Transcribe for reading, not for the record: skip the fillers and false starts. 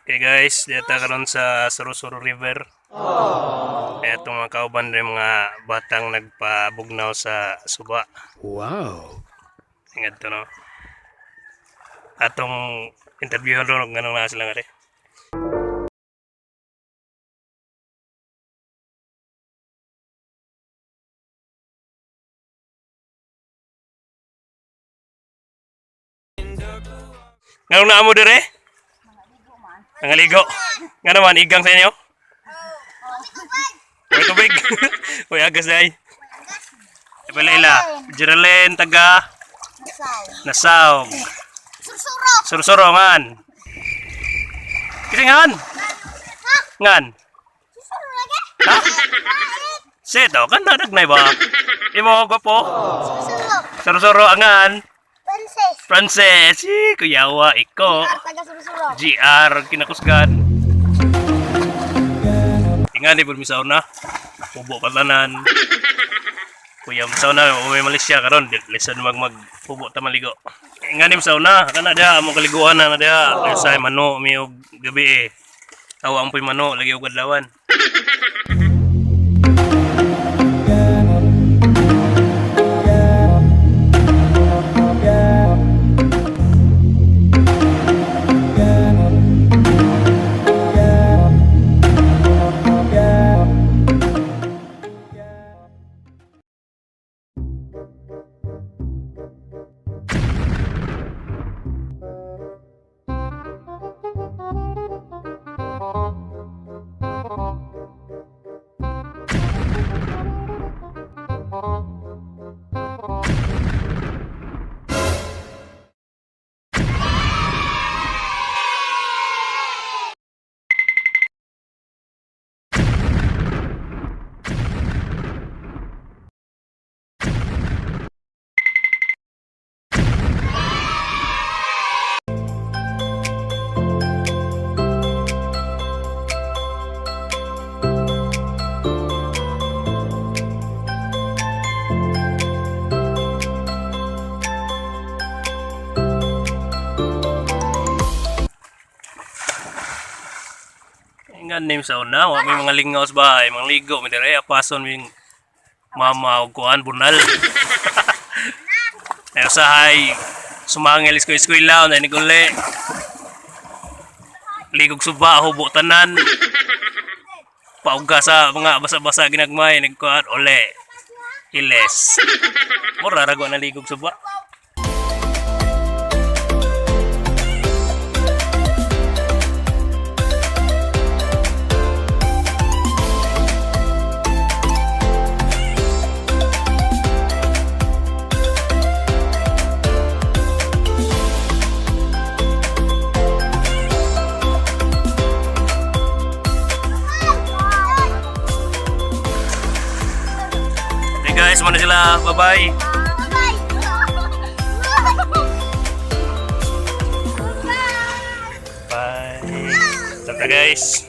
Okay guys, dito karon sa Sorosoro River. Eto mga kauban rin, mga batang nagpabugnaw sa suba. Wow. Ingat to, no. Atong interview ron nganong na sila nga rin. Nganong naa mo dire? Nangaligo. Nga naman, igang sa inyo? May tubig. Uy, agas day. Ipala ila. Geraldine, taga Nasaw. Nasaw. Sursuro! Sursuro, ngan. Kasi ngan. Ngan. Sursuro lagi? Ha? Sito, kan nadagnay ba? Imo, gwapo. Sursuro. Sursuro, angan. Princess. Frances, si kuyawa, iko. Taga sursuro. GR, kinakusgan. Tingali po mi sauna. Ubo patanan. Kuya mo sauna, umi Malaysia karon, lesson mag mag hubo ta maligo. Ingani mo sauna, kana diha amo kaliguan na na diha. Kaysa mano mi og gabi eh. Awa ang po'y mano lagi og adlawan. Ingani mo sauna, wa may mga lingaw sa bahay, mga ligo mi dire, apason mi mama og kuan bunal. Ay usahay sumangil isko eskwela na ni guli. Ligog suba hubo tanan. Pauga sa mga basa-basa ginagmay nagkuan ole. Iles. Mura ra na ligog suba. Hey guys, muna sila. Bye-bye. Bye! Bye! Bye. Tata guys.